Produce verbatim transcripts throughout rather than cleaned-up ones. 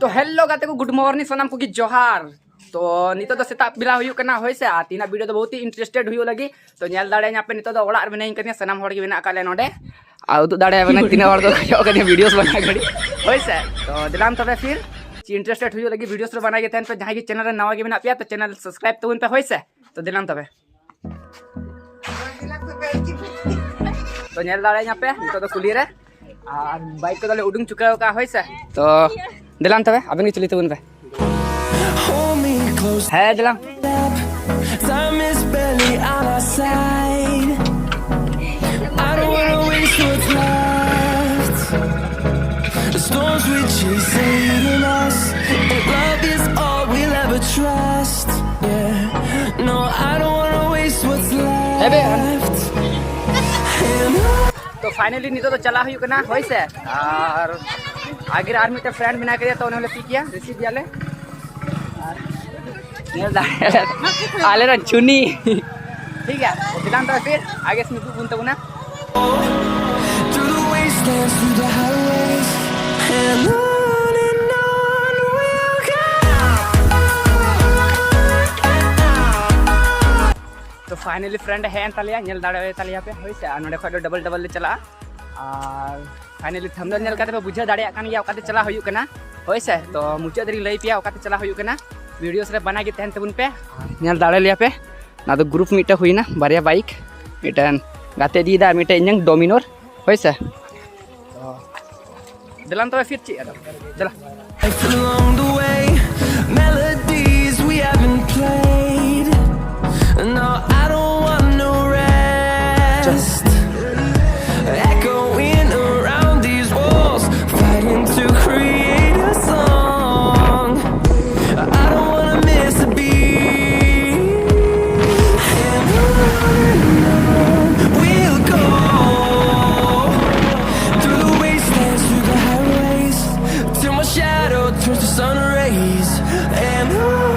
ᱛᱚ ᱦᱮᱞᱳ ᱜᱟᱛᱮ ᱠᱚ, ᱜᱩᱰ ᱢᱚᱨᱱᱤᱝ, ᱥᱟᱱᱟᱢ ᱠᱚᱜᱮ ᱡᱚᱦᱟᱨ᱾ ᱛᱚ ᱱᱤᱛᱚᱜ ᱫᱚ ᱥᱮᱛᱟᱜ ᱵᱮᱞᱟ ᱦᱩᱭᱩᱜ ᱠᱟᱱᱟ, ᱦᱳᱭ ᱥᱮ, ᱟᱨ ᱛᱮᱦᱮᱧᱟᱜ ᱵᱷᱤᱰᱤᱭᱳ ᱫᱚ ᱵᱚᱦᱩᱛ ᱦᱤ ᱤᱱᱴᱟᱨᱮᱥᱴᱮᱰ ᱦᱩᱭᱩᱜ ᱞᱟᱹᱜᱤᱫ᱾ ᱛᱚ ᱧᱮᱞ ᱫᱟᱲᱮᱭᱟᱧ ᱟᱯᱮ, ᱱᱤᱛᱚᱜ ᱫᱚ ᱚᱲᱟᱜ ᱨᱮ ᱢᱮᱱᱟᱧ ᱠᱟᱫᱤᱧᱟ, ᱥᱟᱱᱟᱢ ᱦᱚᱲ ᱜᱮ ᱢᱮᱱᱟᱜ ᱟᱠᱟᱫ ᱞᱮᱭᱟ ᱱᱚᱰᱮ᱾ ᱟᱨ ᱩᱫᱩᱜ ᱫᱟᱲᱮᱭᱟᱵᱮᱱᱟ ᱛᱤᱱᱟᱹᱜ ᱦᱚᱲ ᱠᱚ ᱠᱷᱚᱡᱚᱜ ᱠᱟᱱᱟ ᱵᱷᱤᱰᱤᱭᱳᱥ ᱵᱟᱱᱟ ᱜᱷᱟᱹᱲᱤ, ᱦᱳᱭ ᱥᱮ᱾ ᱛᱚ ᱫᱮᱞᱟᱱ ᱛᱚᱵᱮ ᱯᱷᱤᱨ ᱪᱮᱫ ᱤᱱᱴᱟᱨᱮᱥᱴᱮᱰ ᱦᱩᱭᱩᱜ ᱞᱟᱹᱜᱤᱫ ᱵᱷᱤᱰᱤᱭᱳᱥ ᱨᱮ ᱵᱟᱱᱟ ᱜᱮ ᱛᱟᱦᱮᱱ ᱯᱮ᱾ ᱡᱟᱦᱟᱸᱭ ᱜᱮ ᱪᱮᱱᱮᱞ ᱨᱮ ᱱᱟᱣᱟ ᱜᱮ ᱢᱮᱱᱟᱜ ᱯᱮᱭᱟ, ᱛᱚ ᱪᱮᱱᱮᱞ ᱥᱟᱵᱥᱠᱨᱟᱭᱤᱵ ᱛᱟᱵᱚᱱ ᱯᱮ, ᱦᱳᱭ ᱥᱮ᱾ ᱛᱚ ᱫᱮᱞᱟᱱ ᱛᱚᱵᱮ᱾ ᱛᱚ ᱧᱮᱞ ᱫᱟᱲᱮᱭᱟᱧ ᱟᱯᱮ ᱱᱤᱛᱚᱜ ᱫᱚ ᱠᱩᱞᱦᱤ ᱨᱮ, ᱟᱨ ᱵᱟᱭᱤᱠ ᱠᱚᱫᱚ ᱞᱮ ᱩᱰᱩᱝ ᱪᱩᱠᱟᱹᱣ ᱠᱟᱜᱼᱟ, ᱦᱳᱭ ᱥᱮ᱾ ᱛᱚ ᱫᱮᱞᱟᱱ ᱛᱚᱵᱮ ᱟᱵᱮᱱ ᱜᱮ ᱪᱟᱹᱞᱩᱭ ᱛᱟᱵᱚᱱ ᱯᱮ᱾ Hold me close. ᱦᱮᱸ ᱫᱮᱞᱟᱱ᱾ Time is barely on our side. I don't wanna waste what's left. The storms we chase leading us, and love is all we'll ever trust. Yeah, no, I don't wanna waste what's left. ᱦᱮᱸ ᱵᱮ᱾ And on ᱛᱚ finally ᱱᱤᱛᱚᱜ ᱫᱚ ᱪᱟᱞᱟᱜ ᱦᱩᱭᱩᱜ ᱠᱟᱱᱟ, ᱦᱳᱭ ᱥᱮ᱾ ᱟᱨ ᱟᱜᱮ ᱨᱮ ᱟᱨ ᱢᱤᱫᱴᱮᱱ ᱯᱷᱨᱮᱱᱰ ᱢᱮᱱᱟᱭ ᱠᱟᱫᱮᱭᱟ, ᱛᱚ ᱩᱱᱤ ᱦᱚᱸᱞᱮ ᱯᱤᱠ ᱮᱭᱟ, ᱨᱤᱥᱤᱵᱷ ᱮᱭᱟᱞᱮ᱾ ᱟᱨ ᱧᱮᱞ ᱫᱟᱲᱮᱭᱟᱜ ᱟᱞᱮ ᱨᱮᱱ ᱪᱩᱱᱤ᱾ ᱴᱷᱤᱠ ᱜᱮᱭᱟ, ᱪᱮᱛᱟᱱ ᱫᱚ ᱯᱷᱤᱨ ᱟᱜᱮ ᱥᱮᱱ ᱩᱫᱩᱜ ᱵᱚᱱ ᱛᱟᱵᱚᱱᱟ᱾ Through the wastelands, through the highways, and on and on we'll go. ᱛᱚ ᱯᱷᱟᱭᱱᱟᱞᱤ ᱯᱷᱨᱮᱱᱰ ᱮ ᱦᱮᱡ ᱮᱱ ᱛᱟᱞᱮᱭᱟ, ᱧᱮᱞ ᱫᱟᱲᱮ ᱛᱟᱞᱮᱭᱟ ᱯᱮ, ᱦᱳᱭ ᱥᱮ᱾ ᱟᱨ ᱱᱚᱰᱮ ᱠᱷᱚᱡ ᱫᱚ ᱰᱟᱵᱚᱞ ᱰᱟᱵᱚᱞ ᱞᱮ ᱪᱟᱞᱟᱜᱼᱟ᱾ ᱟᱨ ᱯᱷᱟᱭᱱᱟᱞᱤ ᱛᱷᱟᱢᱵᱱᱮᱞ ᱧᱮᱞ ᱠᱟᱛᱮ ᱯᱮ ᱵᱩᱡᱷᱟᱹᱣ ᱫᱟᱲᱮᱭᱟᱜ ᱠᱟᱱ ᱜᱮᱭᱟ ᱚᱠᱟᱛᱮ ᱪᱟᱞᱟᱜ ᱦᱩᱭᱩᱜ ᱠᱟᱱᱟ, ᱦᱳᱭ ᱥᱮ᱾ ᱛᱚ ᱢᱩᱪᱟᱹᱫ ᱨᱤᱧ ᱞᱟᱹᱭ ᱯᱮᱭᱟ ᱚᱠᱟᱛᱮ ᱪᱟᱞᱟᱜ ᱦᱩᱭᱩᱜ ᱠᱟᱱᱟ, ᱵᱷᱤᱰᱤᱭᱳᱥ ᱨᱮ ᱵᱟᱱᱟ ᱜᱮ ᱛᱟᱦᱮᱱ ᱛᱟᱵᱚᱱ ᱯᱮ᱾ ᱧᱮᱞ ᱫᱟᱲᱮ ᱞᱮᱭᱟ ᱯᱮ, ᱚᱱᱟ ᱫᱚ ᱜᱨᱩᱯ ᱢᱤᱫᱴᱮᱱ ᱦᱩᱭᱱᱟ, ᱵᱟᱨᱭᱟ ᱵᱟᱭᱤᱠ, ᱢᱤᱫᱴᱮᱱ ᱜᱟᱛᱮ ᱤᱫᱤᱭᱮᱫᱟ ᱟᱨ ᱢᱤᱫᱴᱮᱱ ᱤᱧᱟᱹᱝ ᱰᱚᱢᱤᱱᱳᱨ, ᱦᱳᱭ ᱥᱮ᱾ ᱛᱚ ᱫᱮᱞᱟᱱ ᱛᱚᱵᱮ ᱯᱷᱤᱨ ᱪᱮᱫ ᱟᱫᱚ, ᱫᱮᱞᱟ᱾ Life along the way, melodies we haven't played. No, I don't want no rest. Echoing around these walls, fighting to create a song. I don't wanna miss a beat. And on and on we'll go. Through the wastelands, through the highways, till my shadow turns to sun rays. And on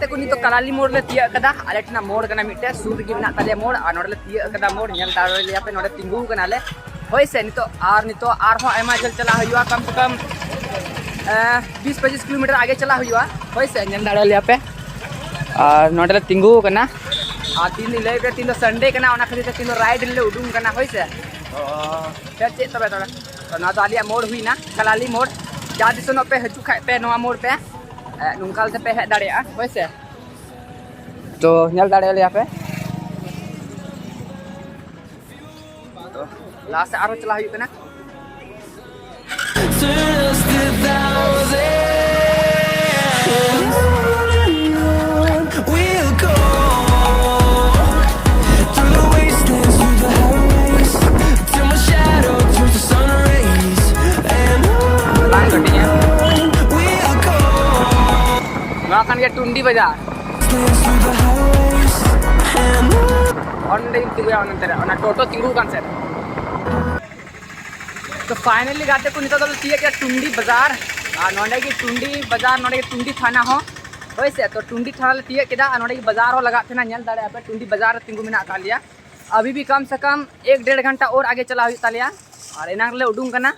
ᱛᱮ ᱠᱚ ᱱᱤᱛᱚᱜ ᱠᱟᱞᱟᱞᱤ ᱢᱳᱲ ᱞᱮ ᱛᱤᱭᱟᱹᱜ ᱠᱟᱫᱟ᱾ ᱟᱞᱮ ᱴᱷᱮᱱᱟᱜ ᱢᱳᱲ ᱠᱟᱱᱟ ᱢᱤᱫᱴᱮᱡ, ᱥᱩᱨ ᱨᱮᱜᱮ ᱢᱮᱱᱟᱜ ᱛᱟᱞᱮᱭᱟ ᱢᱳᱲ᱾ ᱟᱨ ᱱᱚᱰᱮ ᱞᱮ ᱛᱤᱭᱟᱹᱜ ᱠᱟᱫᱟ ᱢᱳᱲ, ᱧᱮᱞ ᱫᱟᱲᱮᱭᱟᱞᱮᱭᱟ ᱯᱮ, ᱱᱚᱰᱮ ᱛᱤᱸᱜᱩ ᱠᱟᱱᱟᱞᱮ᱾ ᱦᱳᱭ ᱥᱮ, ᱱᱤᱛᱚᱜ ᱟᱨ ᱱᱤᱛᱚᱜ ᱟᱨᱦᱚᱸ ᱟᱭᱢᱟ ᱡᱷᱟᱹᱞ ᱪᱟᱞᱟᱜ ᱦᱩᱭᱩᱜᱼᱟ, ᱠᱚᱢ ᱥᱮ ᱠᱚᱢ ᱵᱤᱥ ᱯᱚᱸᱪᱤᱥ ᱠᱤᱞᱳᱢᱤᱴᱟᱨ ᱟᱜᱮ ᱪᱟᱞᱟᱜ ᱦᱩᱭᱩᱜᱼᱟ᱾ ᱦᱳᱭ ᱥᱮ, ᱧᱮᱞ ᱫᱟᱲᱮᱭᱟᱞᱮᱭᱟ ᱯᱮ᱾ ᱟᱨ ᱱᱚᱰᱮ ᱞᱮ ᱛᱤᱸᱜᱩ ᱠᱟᱱᱟ᱾ ᱟᱨ ᱛᱤᱦᱤᱧ ᱞᱟᱹᱭ ᱯᱮ, ᱛᱤᱦᱤᱧ ᱫᱚ ᱥᱟᱱᱰᱮ ᱠᱟᱱᱟ, ᱚᱱᱟ ᱠᱷᱟᱹᱛᱤᱨ ᱛᱮ ᱛᱤᱦᱤᱧ ᱫᱚ ᱨᱟᱭᱤᱰ ᱞᱮ ᱩᱰᱩᱝ ᱠᱟᱱᱟ᱾ ᱦᱳᱭ ᱥᱮ, ᱛᱚ ᱪᱮᱫ ᱛᱚᱵᱮ ᱛᱚᱵᱮ, ᱛᱚ ᱱᱚᱣᱟ ᱫᱚ ᱟᱞᱮᱭᱟᱜ ᱢᱳᱲ ᱦᱩᱭᱱᱟ, ᱠᱟᱞᱟᱞᱤ ᱢᱳᱲ᱾ ᱡᱟᱦᱟᱸ ᱛᱤᱥᱚᱜ ᱯᱮ ᱦᱤᱡᱩᱜ ᱠᱷᱟᱡ ᱯᱮ ᱱᱚᱣᱟ ᱢᱳᱲ ᱯᱮ, ᱮ, ᱱᱚᱝᱠᱟ ᱠᱟᱛᱮ ᱯᱮ ᱦᱮᱡ ᱫᱟᱲᱮᱭᱟᱜᱼᱟ᱾ ᱦᱳᱭ ᱥᱮ, ᱛᱚ ᱧᱮᱞ ᱫᱟᱲᱮᱭᱟᱞᱮᱭᱟ ᱯᱮ᱾ ᱛᱚ ᱞᱟᱦᱟ ᱥᱮᱫ ᱟᱨᱦᱚᱸ ᱪᱟᱞᱟᱜ ᱦᱩᱭᱩᱜ ᱠᱟᱱᱟ᱾ Turn us to thousands. We'll go through the wastelands, through the highways, till my shadow turns to sun rays. And on we'll go. ᱱᱚᱣᱟ ᱠᱟᱱ ᱜᱮᱭᱟ ᱴᱩᱱᱰᱤ ᱵᱟᱡᱟᱨ᱾ ᱚᱸᱰᱮᱧ ᱛᱤᱸᱜᱩᱭᱟ, ᱚᱱᱛᱮ ᱨᱮ, ᱚᱱᱟ ᱴᱳᱴᱳ ᱛᱤᱸᱜᱩ ᱠᱟᱱ ᱥᱮᱫ᱾ ᱛᱚ finally ᱜᱟᱛᱮ ᱠᱚ, ᱱᱤᱛᱚᱜ ᱫᱚᱞᱮ ᱛᱤᱭᱟᱹᱜ ᱠᱮᱫᱟ ᱴᱩᱱᱰᱤ ᱵᱟᱡᱟᱨ᱾ ᱟᱨ ᱱᱚᱸᱰᱮ ᱜᱮ ᱴᱩᱱᱰᱤ ᱵᱟᱡᱟᱨ, ᱱᱚᱸᱰᱮ ᱜᱮ ᱴᱩᱱᱰᱤ ᱛᱷᱟᱱᱟ ᱦᱚᱸ᱾ ᱦᱳᱭ ᱥᱮ, ᱛᱚ ᱴᱩᱱᱰᱤ ᱛᱷᱟᱱᱟ ᱞᱮ ᱛᱤᱭᱟᱹᱜ ᱠᱮᱫᱟ᱾ ᱟᱨ ᱱᱚᱸᱰᱮ ᱜᱮ ᱵᱟᱡᱟᱨ ᱦᱚᱸ ᱞᱟᱜᱟᱜ ᱛᱟᱦᱮᱱᱟ, ᱧᱮᱞ ᱫᱟᱲᱮᱭᱟᱜᱼᱟ ᱯᱮ, ᱴᱩᱱᱰᱤ ᱵᱟᱡᱟᱨ ᱨᱮ ᱛᱤᱸᱜᱩ ᱢᱮᱱᱟᱜ ᱟᱠᱟᱫ ᱞᱮᱭᱟ᱾ ᱟᱵᱷᱤ ᱵᱷᱤ ᱠᱟᱢ ᱥᱮ ᱠᱟᱢ ᱮᱠ ᱰᱮᱲ ᱜᱷᱚᱱᱴᱟ ᱚᱨ ᱟᱜᱮ ᱪᱟᱞᱟᱜ ᱦᱩᱭᱩᱜ ᱛᱟᱞᱮᱭᱟ᱾ ᱟᱨ ᱮᱱᱟᱝ ᱨᱮᱞᱮ ᱩᱰᱩᱝ ᱠᱟᱱᱟ᱾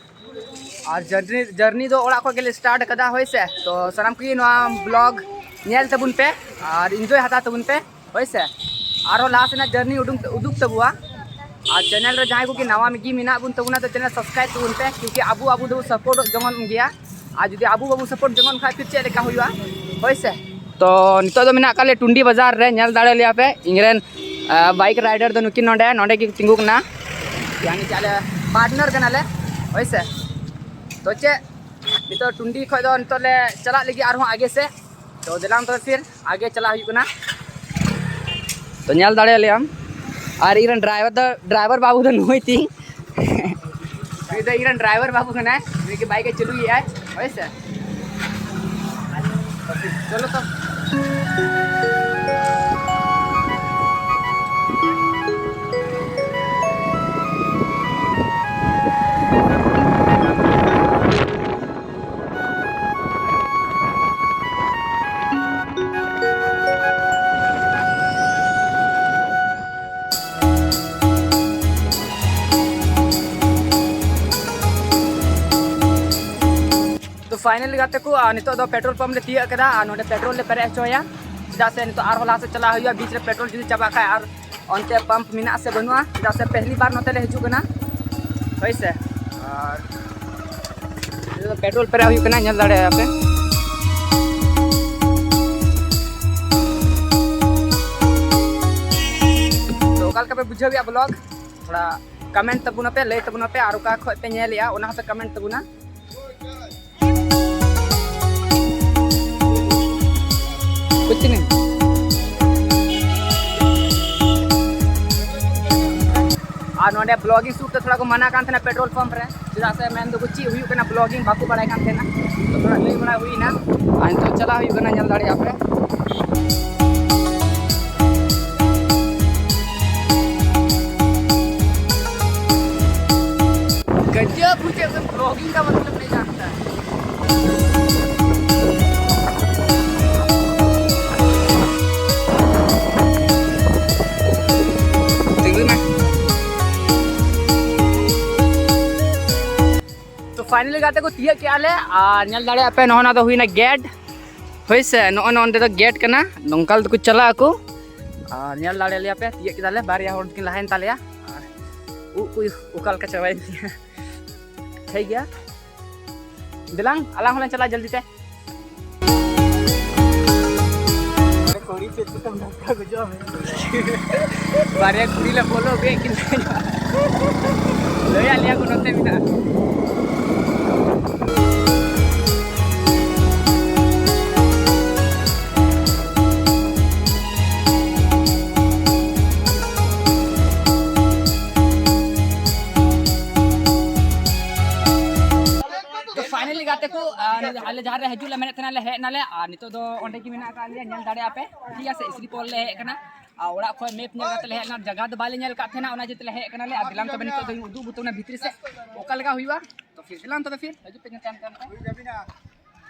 ᱟᱨ ᱡᱟᱨᱱᱤ, ᱡᱟᱨᱱᱤ ᱫᱚ ᱚᱲᱟᱜ ᱠᱷᱚᱱ ᱜᱮᱞᱮ start ᱟᱠᱟᱫᱟ᱾ ᱦᱳᱭ ᱥᱮ, ᱛᱚ ᱥᱟᱱᱟᱢ ᱠᱚᱜᱮ ᱱᱚᱣᱟ vlog ᱧᱮᱞ ᱛᱟᱵᱚᱱ ᱯᱮ ᱟᱨ enjoy ᱦᱟᱛᱟᱣ ᱛᱟᱵᱚᱱ ᱯᱮ᱾ ᱦᱳᱭ ᱥᱮ, ᱟᱨᱦᱚᱸ ᱞᱟᱦᱟ ᱥᱮᱱᱟᱜ ᱡᱟᱨᱱᱤ ᱩᱰᱩᱝ, ᱩᱫᱩᱜ ᱛᱟᱵᱚᱣᱟ᱾ ᱟᱨ channel ᱨᱮ ᱡᱟᱦᱟᱸᱭ ᱠᱚᱜᱮ ᱱᱟᱣᱟ ᱜᱮ ᱢᱮᱱᱟᱜ ᱵᱚᱱ ᱛᱟᱵᱚᱱᱟ, ᱛᱚ channel subscribe ᱛᱟᱵᱚᱱ ᱯᱮ, ᱠᱤᱭᱩᱠᱤ ᱟᱵᱚ, ᱟᱵᱚ ᱫᱚᱵᱚ support ᱡᱚᱝᱚᱱ ᱜᱮᱭᱟ᱾ ᱟᱨ ᱡᱩᱫᱤ ᱟᱵᱚ ᱵᱟᱵᱚ support ᱡᱚᱝᱚᱱ ᱠᱷᱟᱡ, ᱯᱷᱤᱨ ᱪᱮᱫ ᱞᱮᱠᱟ ᱦᱩᱭᱩᱜᱼᱟ? ᱦᱳᱭ ᱥᱮ, ᱛᱚ ᱱᱤᱛᱚᱜ ᱫᱚ ᱢᱮᱱᱟᱜ ᱟᱠᱟᱫ ᱞᱮᱭᱟ ᱴᱩᱱᱰᱤ ᱵᱟᱡᱟᱨ ᱨᱮ, ᱧᱮᱞ ᱫᱟᱲᱮ ᱞᱮᱭᱟ ᱯᱮ᱾ ᱤᱧ ᱨᱮᱱ, ᱟ, bike rider ᱫᱚ ᱱᱩᱠᱤᱱ ᱱᱚᱰᱮ, ᱱᱚᱰᱮ ᱠᱤᱱ ᱛᱤᱸᱜᱩ ᱠᱟᱱᱟ᱾ ᱭᱟᱱᱤ ᱠᱤ ᱟᱞᱮ partner ᱠᱟᱱᱟᱞᱮ᱾ ᱦᱳᱭ ᱥᱮ, ᱛᱚ ᱪᱮᱫ, ᱱᱤᱛᱚᱜ ᱴᱩᱱᱰᱤ ᱠᱷᱚᱡ ᱫᱚ ᱱᱤᱛᱚᱜ ᱞᱮ ᱪᱟᱞᱟᱜ ᱞᱟᱹᱜᱤᱫ ᱟᱨᱦᱚᱸ ᱟᱜᱮ ᱥᱮᱫ᱾ ᱛᱚ ᱫᱮᱞᱟᱝ ᱛᱚᱵᱮ ᱯᱷᱤᱨ ᱟᱜᱮ ᱪᱟᱞᱟᱜ ᱦᱩᱭᱩᱜ ᱠᱟᱱᱟ᱾ ᱛᱚ ᱧᱮᱞ ᱫᱟᱲᱮᱭᱟᱞᱮᱭᱟᱢ᱾ ᱟᱨ ᱤᱧ ᱨᱮᱱ driver ᱫᱚ, driver ᱵᱟᱹᱵᱩ ᱫᱚ ᱱᱩᱭ ᱛᱤᱧ᱾ ᱱᱩᱭ ᱫᱚ ᱤᱧ ᱨᱮᱱ driver ᱵᱟᱹᱵᱩ ᱠᱟᱱᱟᱭ, ᱱᱩᱭ ᱜᱮ bike ᱮ ᱪᱟᱹᱞᱩᱭᱮᱫᱟᱭ᱾ ᱦᱳᱭ ᱥᱮ, ᱪᱚᱞᱚ ᱛᱚ᱾ Finally ᱜᱟᱛᱮ ᱠᱚ, ᱟᱨ ᱱᱤᱛᱚᱜ ᱫᱚ petrol pump ᱞᱮ ᱛᱤᱭᱟᱹᱜ ᱠᱮᱫᱟ ᱟᱨ ᱱᱚᱰᱮ petrol ᱞᱮ ᱯᱮᱨᱮᱡ ᱦᱚᱪᱚᱭᱟ, ᱪᱮᱫᱟᱜ ᱥᱮ ᱱᱤᱛᱚᱜ ᱟᱨᱦᱚᱸ ᱞᱟᱦᱟ ᱥᱮᱫ ᱪᱟᱞᱟᱜ ᱦᱩᱭᱩᱜᱼᱟ᱾ ᱵᱤᱪ ᱨᱮ petrol ᱡᱩᱫᱤ ᱪᱟᱵᱟᱜ ᱠᱷᱟᱡ ᱟᱨ ᱚᱱᱛᱮ pump ᱢᱮᱱᱟᱜ ᱥᱮ ᱵᱟᱹᱱᱩᱜᱼᱟ, ᱪᱮᱫᱟᱜ ᱥᱮ ᱯᱮᱦᱞᱤ ᱵᱟᱨ ᱱᱚᱛᱮ ᱞᱮ ᱦᱤᱡᱩᱜ ᱠᱟᱱᱟ, ᱦᱳᱭ ᱥᱮ᱾ ᱟᱨ ᱱᱤᱛᱚᱜ ᱫᱚ petrol ᱯᱮᱨᱮᱡ ᱦᱩᱭᱩᱜ ᱠᱟᱱᱟ, ᱧᱮᱞ ᱫᱟᱲᱮᱭᱟᱜᱼᱟ ᱯᱮ᱾ ᱛᱚ ᱚᱠᱟ ᱞᱮᱠᱟ ᱯᱮ ᱵᱩᱡᱷᱟᱹᱣ ᱮᱫᱟ vlog? ᱛᱷᱚᱲᱟ comment ᱛᱟᱵᱚᱱ ᱟᱯᱮ, ᱞᱟᱹᱭ ᱛᱟᱵᱚᱱ ᱟᱯᱮ, ᱟᱨ ᱚᱠᱟ ᱠᱷᱚᱡ ᱯᱮ ᱧᱮᱞᱮᱜᱼᱟ ᱚᱱᱟ ᱦᱚᱸᱯᱮ comment ᱛᱟᱵᱚᱱᱟ᱾ ᱠᱩᱪ ᱱᱟᱦᱤᱸ᱾ ᱟᱨ ᱱᱚᱰᱮ vlogging shoot ᱫᱚ ᱛᱷᱚᱲᱟ ᱠᱚ ᱢᱟᱱᱟ ᱠᱟᱱ ᱛᱟᱦᱮᱱᱟ petrol pump ᱨᱮ, ᱪᱮᱫᱟᱜ ᱥᱮ ᱢᱮᱱ ᱫᱚᱠᱚ ᱪᱮᱫ ᱦᱩᱭᱩᱜ ᱠᱟᱱᱟ, vlogging ᱵᱟᱠᱚ ᱵᱟᱲᱟᱭ ᱠᱟᱱ ᱛᱟᱦᱮᱱᱟ᱾ ᱛᱚ ᱛᱷᱚᱲᱟ ᱞᱟᱹᱭ ᱵᱟᱲᱟ ᱦᱩᱭᱱᱟ᱾ ᱟᱨ ᱱᱤᱛᱚᱜ ᱪᱟᱞᱟᱜ ᱦᱩᱭᱩᱜ ᱠᱟᱱᱟ, ᱧᱮᱞ ᱫᱟᱲᱮᱭᱟᱜᱼᱟ ᱯᱮ᱾ गजब मुझे vlogging का मतलब नहीं जानता है। ᱛᱤᱸᱜᱩᱭ ᱢᱮ᱾ ᱛᱚ finally ᱜᱟᱛᱮ ᱠᱚ ᱛᱤᱭᱟᱹᱜ ᱠᱮᱜᱼᱟ ᱞᱮ, ᱟᱨ ᱧᱮᱞ ᱫᱟᱲᱮᱭᱟᱜ ᱯᱮ ᱱᱚᱜᱼᱚ ᱱᱟ ᱫᱚ ᱦᱩᱭᱱᱟ gate, ᱦᱳᱭ ᱥᱮ᱾ ᱱᱚᱜᱼᱚ ᱱᱚᱸᱰᱮ ᱫᱚ gate ᱠᱟᱱᱟ, ᱱᱚᱝᱠᱟ ᱛᱮᱠᱚ ᱪᱟᱞᱟᱜ ᱟᱠᱚ᱾ ᱟᱨ ᱧᱮᱞ ᱫᱟᱲᱮ ᱞᱮᱭᱟ ᱯᱮ, ᱛᱤᱭᱟᱹᱜ ᱠᱮᱫᱟᱞᱮ, ᱵᱟᱨᱭᱟ ᱦᱚᱲ ᱠᱤᱱ ᱞᱟᱦᱟᱭᱮᱱ ᱛᱟᱞᱮᱭᱟ᱾ ᱟᱨ ᱩᱵ ᱠᱚ ᱚᱠᱟ ᱞᱮᱠᱟ ᱪᱟᱵᱟᱭᱮᱱ ᱛᱤᱧᱟ᱾ ᱴᱷᱤᱠ ᱜᱮᱭᱟ, ᱫᱮᱞᱟᱝ ᱟᱞᱟᱝ ᱦᱚᱸᱞᱟᱝ ᱪᱟᱞᱟᱜᱼᱟ ᱡᱚᱞᱫᱤ ᱛᱮ᱾ ᱵᱟᱨᱭᱟ ᱠᱩᱲᱤ ᱞᱮ follow ᱟᱹᱜᱩᱭᱮᱫ ᱠᱤᱱ ᱛᱟᱦᱮᱱᱟ᱾ ᱞᱟᱹᱭᱟᱫ ᱞᱮᱭᱟ ᱠᱚ ᱱᱚᱛᱮ ᱢᱮᱱᱟᱜᱼᱟ᱾ ᱛᱚ finally ᱜᱟᱛᱮ ᱠᱚ, ᱟᱨ ᱟᱞᱮ ᱡᱟᱦᱟᱸ ᱨᱮ ᱦᱤᱡᱩᱜ ᱞᱮ ᱢᱮᱱᱮᱫ ᱛᱟᱦᱮᱱᱟ, ᱞᱮ ᱦᱮᱡ ᱱᱟᱞᱮ, ᱟᱨ ᱱᱤᱛᱚᱜ ᱫᱚ ᱚᱸᱰᱮ ᱜᱮ ᱢᱮᱱᱟᱜ ᱟᱠᱟᱫ ᱞᱮᱭᱟ, ᱧᱮᱞ ᱫᱟᱲᱮᱭᱟᱜᱼᱟ ᱯᱮ, ᱴᱷᱤᱠ ᱟᱪᱷᱮ, ᱤᱥᱨᱤ ᱯᱚᱞ ᱞᱮ ᱦᱮᱡ ᱟᱠᱟᱱᱟ᱾ ᱟᱨ ᱚᱲᱟᱜ ᱠᱷᱚᱱ map ᱧᱮᱞ ᱠᱟᱛᱮ ᱞᱮ ᱦᱮᱡ ᱞᱮᱱᱟ, ᱡᱟᱭᱜᱟ ᱫᱚ ᱵᱟᱞᱮ ᱧᱮᱞ ᱟᱠᱟᱫ ᱛᱟᱦᱮᱱᱟ, ᱚᱱᱟ ᱤᱭᱟᱹᱛᱮ ᱞᱮ ᱦᱮᱡ ᱟᱠᱟᱱᱟᱞᱮ᱾ ᱟᱨ ᱫᱮᱞᱟᱝ ᱛᱚᱵᱮ ᱱᱤᱛᱚᱜ ᱫᱚᱧ ᱩᱫᱩᱜ ᱵᱚᱛᱚᱱᱟ ᱵᱷᱤᱛᱨᱤ ᱥᱮᱫ ᱚᱠᱟ ᱞᱮᱠᱟ ᱦᱩᱭᱩᱜᱼᱟ᱾ ᱛᱚ ᱯᱷᱤᱨ ᱫᱮᱞᱟᱝ ᱛᱚᱵᱮ ᱯᱷᱤᱨ ᱦᱤᱡᱩᱜ ᱯᱮ ᱧᱮᱞ ᱛᱟᱭᱚᱢ ᱛᱟᱭᱚᱢ ᱛᱮ᱾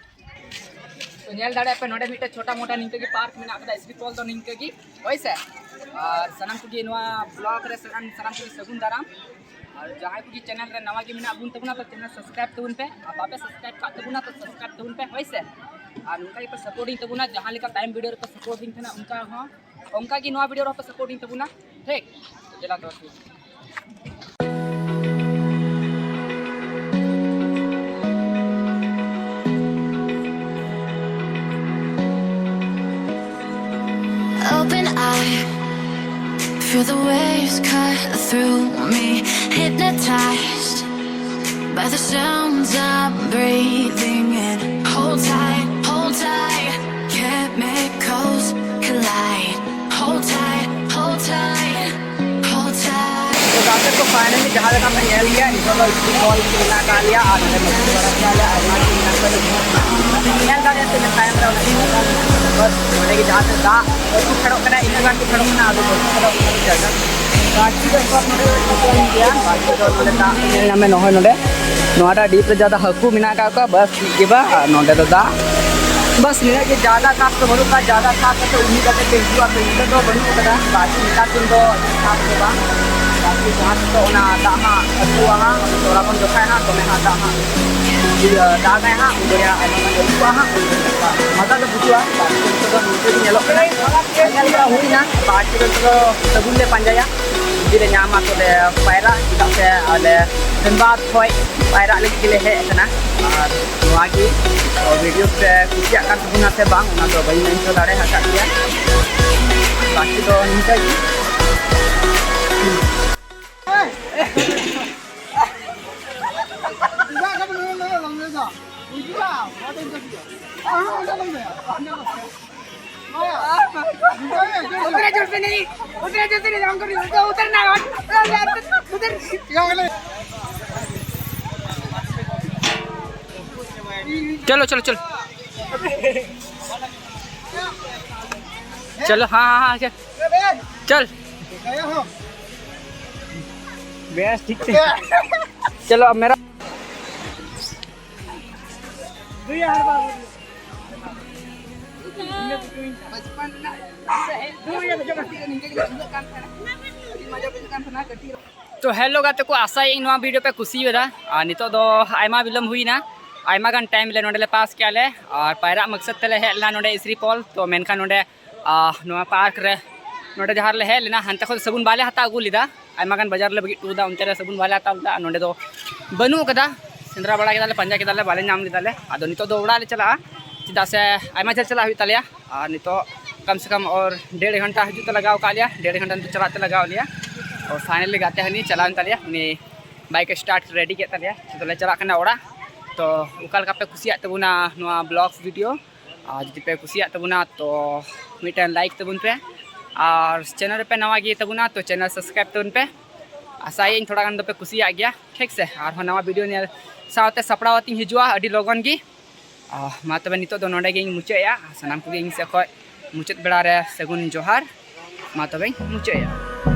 ᱛᱚ ᱧᱮᱞ ᱫᱟᱲᱮᱭᱟᱜ ᱯᱮ, ᱱᱚᱰᱮ ᱢᱤᱫᱴᱮᱡ ᱪᱷᱳᱴᱟ ᱢᱳᱴᱟ ᱱᱤᱝᱠᱟᱹ ᱜᱮ park ᱢᱮᱱᱟᱜ ᱟᱠᱟᱫᱟ, ᱤᱥᱨᱤ ᱯᱚᱞ ᱫᱚ ᱱᱤᱝᱠᱟᱹ ᱜᱮ, ᱦᱳᱭ ᱥᱮ᱾ ᱟᱨ ᱥᱟᱱᱟᱢ ᱠᱚᱜᱮ ᱱᱚᱣᱟ vlog ᱨᱮ ᱥᱟᱱᱟᱢ, ᱥᱟᱱᱟᱢ ᱠᱚᱜᱮ ᱥᱟᱹᱜᱩᱱ ᱫᱟᱨᱟᱢ᱾ ᱟᱨ ᱡᱟᱦᱟᱸᱭ ᱠᱚ ᱪᱮᱱᱮᱞ ᱨᱮ ᱱᱟᱣᱟ ᱜᱮ ᱢᱮᱱᱟᱜ ᱵᱚᱱ ᱛᱟᱵᱚᱱᱟ, ᱛᱚ ᱪᱮᱱᱮᱞ ᱥᱟᱵᱥᱠᱨᱟᱭᱤᱵ ᱛᱟᱵᱚᱱ ᱯᱮ, ᱟᱨ ᱵᱟᱯᱮ ᱥᱟᱵᱥᱠᱨᱟᱭᱤᱵ ᱠᱟᱜ ᱛᱟᱵᱚᱱᱟ, ᱛᱚ ᱥᱟᱵᱥᱠᱨᱟᱭᱤᱵ ᱛᱟᱵᱚᱱ ᱯᱮ, ᱦᱳᱭ ᱥᱮ᱾ ᱟᱨ ᱱᱚᱝᱠᱟ ᱜᱮᱯᱮ ᱥᱟᱯᱳᱨᱴᱤᱧ ᱛᱟᱵᱚᱱᱟ, ᱡᱟᱦᱟᱸ ᱞᱮᱠᱟ ᱛᱟᱭᱚᱢ ᱵᱷᱤᱰᱤᱭᱳ ᱨᱮᱯᱮ ᱥᱟᱯᱳᱨᱴᱤᱧ ᱛᱟᱦᱮᱱᱟ, ᱚᱱᱠᱟ ᱦᱚᱸ, ᱚᱱᱠᱟ ᱜᱮ ᱱᱚᱣᱟ ᱵᱷᱤᱰᱤᱭᱳ ᱨᱮᱦᱚᱸ ᱯᱮ ᱥᱟᱯᱳᱨᱴᱤᱧ ᱛᱟᱵᱚᱱᱟ, ᱴᱷᱤᱠ? ᱪᱮᱞᱟ ᱫᱚ Open eye, feel the waves cut through me. Hypnotized by the sounds I'm breathing in. Hold tight, hold tight. Chemicals collide. Hold tight, hold tight, hold tight. ᱛᱚ ᱜᱟᱛᱮ ᱠᱚ, finally ᱡᱟᱦᱟᱸ ᱞᱮᱠᱟ ᱯᱮ ᱧᱮᱞ ᱜᱮᱭᱟ, ᱱᱤᱛᱚᱜ ᱫᱚ ᱥᱠᱩᱞ ᱠᱚᱞᱮᱡᱽ ᱢᱮᱱᱟᱜ ᱟᱠᱟᱫ ᱞᱮᱭᱟ ᱟᱨ ᱱᱚᱰᱮ ᱢᱟᱹᱥᱤ ᱵᱟᱲᱟ ᱠᱮᱫᱟ ᱞᱮ, ᱟᱭᱢᱟ ᱫᱤᱱ ᱢᱮᱱᱟᱜ ᱟᱠᱟᱫᱟ᱾ ᱧᱮᱞ ᱫᱟᱲᱮᱭᱟᱜ ᱯᱮ ᱛᱟᱭᱚᱢ ᱨᱮ ᱚᱱᱟ ᱵᱟᱥ ᱱᱚᱰᱮ ᱜᱮ ᱡᱟᱦᱟᱸ ᱛᱮ ᱫᱟᱜ ᱟᱹᱛᱩ ᱯᱷᱮᱰᱚᱜ ᱠᱟᱱᱟ, ᱤᱱᱟᱹ ᱜᱟᱱ ᱜᱮ ᱯᱷᱮᱰᱚᱜ ᱠᱟᱱᱟ, ᱟᱫᱚ ᱵᱟᱹᱱᱩᱜ ᱟᱠᱟᱫᱟ ᱚᱱᱠᱟᱱ ᱡᱟᱭᱜᱟ᱾ ᱵᱟᱹᱲᱛᱤ ᱫᱚ ᱥᱚᱵ ᱱᱚᱰᱮ ᱫᱚ ᱴᱷᱤᱠᱟᱹᱱ ᱜᱮᱭᱟ, ᱵᱟᱹᱲᱛᱤ ᱫᱚ ᱱᱚᱰᱮ ᱫᱟᱜ ᱧᱮᱞ ᱧᱟᱢᱮ ᱱᱚᱜᱼᱚᱭ ᱱᱚᱰᱮ ᱱᱚᱣᱟᱴᱟᱜ ᱰᱤᱯ ᱨᱮ ᱡᱟᱫᱟ ᱦᱟᱹᱠᱩ ᱢᱮᱱᱟᱜ ᱟᱠᱟᱫ ᱠᱚᱣᱟ, ᱵᱟᱥ ᱴᱷᱤᱠ ᱜᱮ ᱵᱟ, ᱟᱨ ᱱᱚᱰᱮ ᱫᱚ ᱫᱟᱜ ᱵᱟᱥ ᱱᱤᱱᱟᱹᱜ ᱜᱮ, ᱡᱟᱫᱟ ᱠᱷᱟᱥ ᱫᱚ ᱵᱟᱹᱱᱩᱜ ᱠᱟᱜᱼᱟ, ᱡᱟᱫᱟ ᱠᱷᱟᱥ ᱠᱟᱛᱮ ᱩᱢᱤ ᱠᱟᱛᱮ ᱯᱮ ᱦᱤᱡᱩᱜᱼᱟ, ᱯᱮ ᱤᱱᱠᱟᱹ ᱫᱚ ᱵᱟᱹᱱᱩᱜ ᱠᱟᱫᱟ, ᱵᱟᱠᱤ ᱱᱮᱛᱟᱨ ᱫᱤᱱ ᱫᱚ ᱠᱷᱟᱥ ᱫᱚ ᱵᱟᱝ, ᱵᱟᱠᱤ ᱡᱟᱦᱟᱸ ᱛᱤᱥᱚᱜ ᱚᱱᱟ ᱫᱟᱜ ᱦᱟᱸᱜ ᱟᱹᱛᱩᱜᱼᱟ ᱦᱟᱸᱜ, ᱛᱚᱞᱟ ᱵᱚᱱ ᱡᱚᱠᱷᱟᱭ ᱦᱟᱸᱜ, ᱫᱚᱢᱮ ᱦᱟᱸᱜ ᱫᱟᱜ ᱦᱟᱸᱜ ᱤᱭᱟᱹ ᱫᱟᱜᱟᱭ ᱦᱟᱸᱜ, ᱩᱱ ᱫᱚ ᱦᱟᱸᱜ ᱟᱭᱢᱟ ᱜᱟᱱ ᱟᱹᱛᱩᱜᱼᱟ ᱦᱟᱸᱜ, ᱢᱟᱫᱟ ᱫᱚ ᱵᱩᱡᱩᱜᱼᱟ, ᱵᱟᱠᱤ ᱱᱤᱛᱚᱜ ᱫᱚ ᱱᱤᱝᱠᱟᱹ ᱜᱮ ᱧᱮᱞᱚᱜ ᱠᱟᱱᱟ, ᱧᱮᱞ ᱵᱟᱲᱟ ᱦᱩᱭᱱᱟ, ᱵᱟᱠᱤ ᱫᱚ ᱱᱤᱛᱚᱜ ᱫᱚ ᱥᱟᱹᱜᱩᱱ ᱞᱮ ᱯᱟᱸᱡᱟᱭᱟ, ᱡᱩᱫᱤ ᱞᱮ ᱧᱟᱢᱟ ᱛᱚᱵᱮ ᱯᱟᱭᱨᱟ, ᱪᱮᱫᱟᱜ ᱥᱮ ᱟᱞᱮ ᱫᱷᱟᱱᱵᱟᱫᱽ ᱠᱷᱚᱡ ᱯᱟᱭᱨᱟᱜ ᱞᱟᱹᱜᱤᱫ ᱜᱮᱞᱮ ᱦᱮᱡ ᱟᱠᱟᱱᱟ᱾ ᱟᱨ ᱱᱚᱣᱟ ᱜᱮ ᱵᱷᱤᱰᱤᱭᱳ ᱯᱮ ᱠᱩᱥᱤᱭᱟᱜ ᱠᱟᱱ ᱛᱟᱵᱚᱱᱟ ᱥᱮ ᱵᱟᱝ, ᱚᱱᱟ ᱫᱚ ᱵᱟᱹᱧ ᱢᱮᱱ ᱦᱚᱪᱚ ᱫᱟᱲᱮ ᱟᱠᱟᱫ ᱜᱮᱭᱟ᱾ ᱵᱟᱠᱤ ᱫᱚ ᱱᱤᱝᱠᱟᱹ ᱜᱮ᱾ उतरा जोर से नहीं, उतरा जोर से नहीं, हम कर उधर उतरना, उधर चलो चलो चलो। चलो हाँ हाँ हाँ चल। चल। बेस ठीक से। चलो अब मेरा बचपन ᱨᱮᱱᱟᱜ ᱫᱤᱥᱟᱹ ᱦᱮᱡ ᱫᱚ ᱱᱤᱝᱠᱟᱹ ᱜᱮᱞᱮ ᱵᱩᱡᱷᱟᱹᱜ ᱠᱟᱱ ᱛᱟᱦᱮᱱᱟ, ᱟᱹᱰᱤ ᱢᱚᱡᱟ ᱵᱩᱡᱷᱟᱹᱜ ᱠᱟᱱ ᱛᱟᱦᱮᱱᱟ ᱠᱟᱹᱴᱤᱡ ᱨᱮ᱾ ᱛᱚ ᱦᱮᱞᱳ ᱜᱟᱛᱮ ᱠᱚ, ᱟᱥᱟᱭᱟᱹᱧ ᱱᱚᱣᱟ ᱵᱷᱤᱰᱤᱭᱳ ᱯᱮ ᱠᱩᱥᱤᱭᱟᱫᱟ᱾ ᱟᱨ ᱱᱤᱛᱚᱜ ᱫᱚ ᱟᱭᱢᱟ ᱵᱤᱞᱚᱢ ᱦᱩᱭᱱᱟ, ᱟᱭᱢᱟ ᱜᱟᱱ ᱴᱟᱭᱤᱢ ᱞᱮ ᱱᱚᱰᱮ ᱞᱮ ᱯᱟᱥ ᱠᱮᱜᱼᱟ ᱞᱮ᱾ ᱟᱨ ᱯᱟᱭᱨᱟᱜ ᱢᱟᱠᱥᱟᱫ ᱛᱮᱞᱮ ᱦᱮᱡ ᱞᱮᱱᱟ ᱱᱚᱰᱮ ᱤᱥᱨᱤ ᱯᱷᱚᱞ᱾ ᱛᱚ ᱢᱮᱱᱠᱷᱟᱱ ᱱᱚᱰᱮ ᱟᱨ ᱱᱚᱣᱟ ᱯᱟᱨᱠ ᱨᱮ, ᱱᱚᱰᱮ ᱡᱟᱦᱟᱸ ᱨᱮᱞᱮ ᱦᱮᱡ ᱞᱮᱱᱟ, ᱦᱟᱱᱛᱮ ᱠᱷᱚᱱ ᱥᱟᱵᱚᱱ ᱵᱟᱞᱮ ᱦᱟᱛᱟᱣ ᱟᱹᱜᱩ ᱞᱮᱫᱟ᱾ ᱟᱭᱢᱟ ᱜᱟᱱ ᱵᱟᱡᱟᱨ ᱨᱮᱞᱮ ᱵᱟᱹᱜᱤ ᱦᱚᱴᱚ ᱞᱮᱫᱟ, ᱚᱱᱛᱮ ᱨᱮ ᱥᱟᱵᱚᱱ ᱵᱟᱞᱮ ᱦᱟᱛᱟᱣ ᱞᱮᱫᱟ᱾ ᱟᱨ ᱱᱚᱰᱮ ᱫᱚ ᱵᱟᱹᱱᱩᱜ ᱟᱠᱟᱫᱟ᱾ ᱥᱮᱸᱫᱽᱨᱟ ᱵᱟᱲᱟ ᱠᱮᱫᱟᱞᱮ, ᱯᱟᱸᱡᱟ ᱠᱮᱫᱟᱞᱮ, ᱵᱟᱞᱮ ᱧᱟᱢ ᱞᱮᱫᱟᱞᱮ᱾ ᱟᱫᱚ ᱱᱤᱛᱚᱜ ᱫᱚ ᱚᱲᱟᱜ ᱞᱮ ᱪᱟᱞᱟᱜᱼᱟ, ᱪᱮᱫᱟᱜ ᱥᱮ ᱟᱭᱢᱟ ᱡᱷᱟᱹᱞ ᱪᱟᱞᱟᱜ ᱦᱩᱭᱩᱜ ᱛᱟᱞᱮᱭᱟ᱾ ᱟᱨ ᱱᱤᱛᱚᱜ ᱠᱚᱢ ᱥᱮ ᱠᱚᱢ ᱳᱨ ᱰᱮᱲ ᱜᱷᱚᱱᱴᱟ ᱦᱤᱡᱩᱜ ᱛᱮ ᱞᱟᱜᱟᱣ ᱟᱠᱟᱫ ᱞᱮᱭᱟ, ᱰᱮᱲ ᱜᱷᱚᱱᱴᱟ ᱱᱤᱛᱚᱜ ᱪᱟᱞᱟᱜ ᱛᱮ ᱞᱟᱜᱟᱣ ᱞᱮᱭᱟ᱾ ᱛᱚ ᱯᱷᱟᱭᱱᱟᱞᱤ ᱜᱟᱛᱮ ᱦᱟᱹᱱᱤ ᱪᱟᱞᱟᱣᱮᱱ ᱛᱟᱞᱮᱭᱟ, ᱩᱱᱤ ᱵᱟᱭᱤᱠ ᱮ ᱥᱴᱟᱨᱴ ᱨᱮᱰᱤ ᱠᱮᱫ ᱛᱟᱞᱮᱭᱟ᱾ ᱱᱤᱛᱚᱜ ᱞᱮ ᱪᱟᱞᱟᱜ ᱠᱟᱱᱟ ᱚᱲᱟᱜ᱾ ᱛᱚ ᱚᱠᱟ ᱞᱮᱠᱟ ᱯᱮ ᱠᱩᱥᱤᱭᱟᱜ ᱛᱟᱵᱚᱱᱟ ᱱᱚᱣᱟ ᱵᱞᱚᱜ ᱵᱷᱤᱰᱤᱭᱳ? ᱟᱨ ᱡᱩᱫᱤ ᱯᱮ ᱠᱩᱥᱤᱭᱟᱜ ᱛᱟᱵᱚᱱᱟ ᱛᱚ ᱢᱤᱫᱴᱮᱱ ᱞᱟᱭᱤᱠ ᱛᱟᱵᱚᱱ ᱯᱮ, ᱟᱨ ᱪᱮᱱᱮᱞ ᱨᱮᱯᱮ ᱱᱟᱣᱟ ᱜᱮ ᱛᱟᱵᱚᱱᱟ ᱛᱚ ᱪᱮᱱᱮᱞ ᱥᱟᱵᱥᱠᱨᱟᱭᱤᱵ ᱛᱟᱵᱚᱱ ᱯᱮ᱾ ᱟᱥᱟᱭᱟᱹᱧ ᱛᱷᱚᱲᱟ ᱜᱟᱱ ᱫᱚᱯᱮ ᱠᱩᱥᱤᱭᱟᱜ ᱜᱮᱭᱟ, ᱴᱷᱤᱠ ᱥᱮ? ᱟᱨᱦᱚᱸ ᱱᱟᱣᱟ ᱵᱷᱤᱰᱤᱭᱳ ᱧᱮᱞ ᱥᱟᱶᱛᱮ ᱥᱟᱯᱲᱟᱣ ᱟᱛᱤᱧ ᱦᱤᱡᱩᱜᱼᱟ ᱟᱹᱰᱤ ᱞᱚᱜᱚᱱ ᱜᱮ᱾ ᱟᱨ ᱢᱟ ᱛᱚᱵᱮ ᱱᱤᱛᱚᱜ ᱫᱚ ᱱᱚᱰᱮ ᱜᱤᱧ ᱢᱩᱪᱟᱹᱫ ᱮᱜᱼᱟ᱾ ᱥᱟᱱᱟᱢ ᱠᱚᱜᱮ ᱤᱧ ᱥᱮᱫ ᱠᱷᱚᱱ ᱢᱩᱪᱟᱹᱫ ᱵᱮᱲᱟ ᱨᱮ ᱥᱟᱹᱜᱩᱱ ᱡᱚᱦᱟᱨ᱾ ᱢᱟ ᱛᱚᱵᱮᱧ ᱢᱩᱪᱟᱹᱫ ᱮᱜᱼᱟ᱾